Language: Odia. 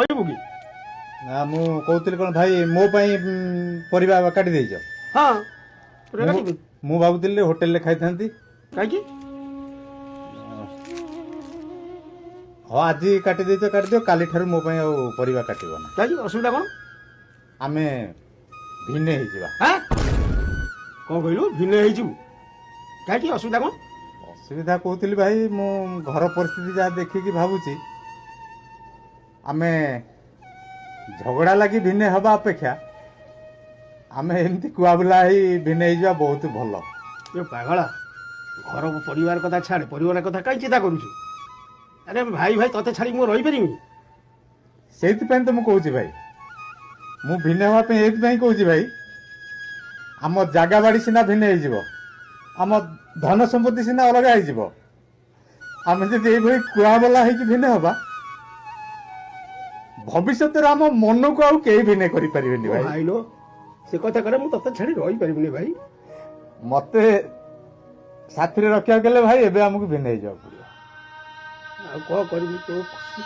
କହିବୁ କି? ନା, ମୁଁ କହୁଥିଲି କ'ଣ ଭାଇ, ମୋ ପାଇଁ ପରିବା କାଟି ଦେଇଛ? ହଁ, ପୁରା କାଟିବି। ମୁଁ ଭାବୁଥିଲି ହୋଟେଲରେ ଖାଇଥାନ୍ତି। କାହିଁକି? ହଁ, ଆଜି କାଟି ଦେଇଛ, କାଟିଦିଅ। କାଲିଠାରୁ ମୋ ପାଇଁ ଆଉ ପରିବା କାଟିବ ନା। କାହିଁକି, ଅସୁବିଧା କ'ଣ? ଆମେ ଭିନ୍ନ ହେଇଯିବା। ହାଁ, କ'ଣ କହିଲୁ? ଭିନ୍ନ ହେଇଯିବୁ? କାହିଁକି, ଅସୁବିଧା କ'ଣ? ଅସୁବିଧା କହୁଥିଲି ଭାଇ, ମୁଁ ଘର ପରିସ୍ଥିତି ଯାହା ଦେଖିକି ଭାବୁଛି, ଆମେ ଝଗଡ଼ା ଲାଗି ଭିନ୍ନ ହେବା ଅପେକ୍ଷା ଆମେ ଏମିତି କୁଆବୁଲା ହେଇ ଭିନ୍ନ ହେଇଯିବା ବହୁତ ଭଲ। ଏ ପାଗଳା, ଘର ପରିବାର କଥା ଛାଡ଼େ, ପରିବାର କଥା କାହିଁ ଚିନ୍ତା କରୁଛୁ? ଆରେ ଭାଇ, ଭାଇ, ତତେ ଛାଡ଼ିକି ମୁଁ ରହିପାରିବି? ସେଇଥିପାଇଁ ତ ମୁଁ କହୁଛି ଭାଇ, ମୁଁ ଭିନ୍ନ ହେବା ପାଇଁ ଏଇଥିପାଇଁ କହୁଛି ଭାଇ, ଆମ ଜାଗା ବାଡ଼ି ସିନା ଭିନ୍ନ ହେଇଯିବ, ଆମ ଧନ ସମ୍ପତ୍ତି ସିନା ଅଲଗା ହେଇଯିବ, ଆମେ ଯଦି ଏଇଭଳି କୁଆବଲା ହେଇକି ଭିନ୍ନ ହେବା, ଭବିଷ୍ୟତରେ ଆମ ମନକୁ ଆଉ କେହି ଭିନ୍ନ କରିପାରିବେନି ଭାଇ। ଭାଇ ଲୋ, ସେ କଥା କରେ, ମୁଁ ତତେ ଛାଡ଼ି ରହିପାରିବିନି ଭାଇ। ମତେ ସାଥିରେ ରଖିବାକୁ ଗଲେ ଭାଇ, ଏବେ ଆମକୁ ଭିନ୍ନ ହେଇଯିବାକୁ ପଡିବ। ଆଉ କ'ଣ କରିବି ତୋ ଖୁସି।